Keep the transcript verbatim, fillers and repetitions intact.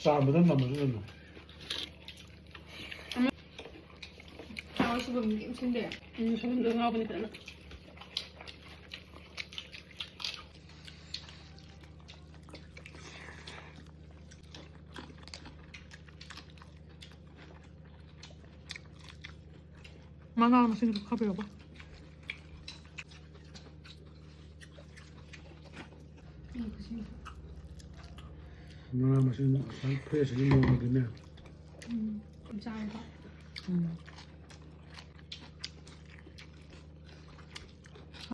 ꯆꯥꯝꯕꯗ ꯉꯝꯃꯁꯨ ꯉꯝꯃꯣ꯫ ꯁꯣꯏꯕꯨꯝꯗꯤ ꯀꯩꯝ ꯁꯤꯟꯗꯦ꯫ ꯎꯝ, ꯁꯣꯏꯕꯨꯝꯗꯣ ꯉꯥꯎꯕꯅꯤ ꯐꯖꯅ꯫ ꯃꯅꯥ ꯃꯁꯤꯡꯁꯨ ꯈꯔ ꯄꯤꯔꯛꯄ꯫ ꯃꯅꯥ ꯃꯁꯤꯡ ꯐ꯭ꯔꯦꯁ ꯑꯗꯨꯝ ꯌꯣꯟꯕꯗꯨꯅꯦ꯫ ꯎꯝ, ꯌꯥꯝ ꯆꯥꯎꯕ꯫ ꯎꯝ꯫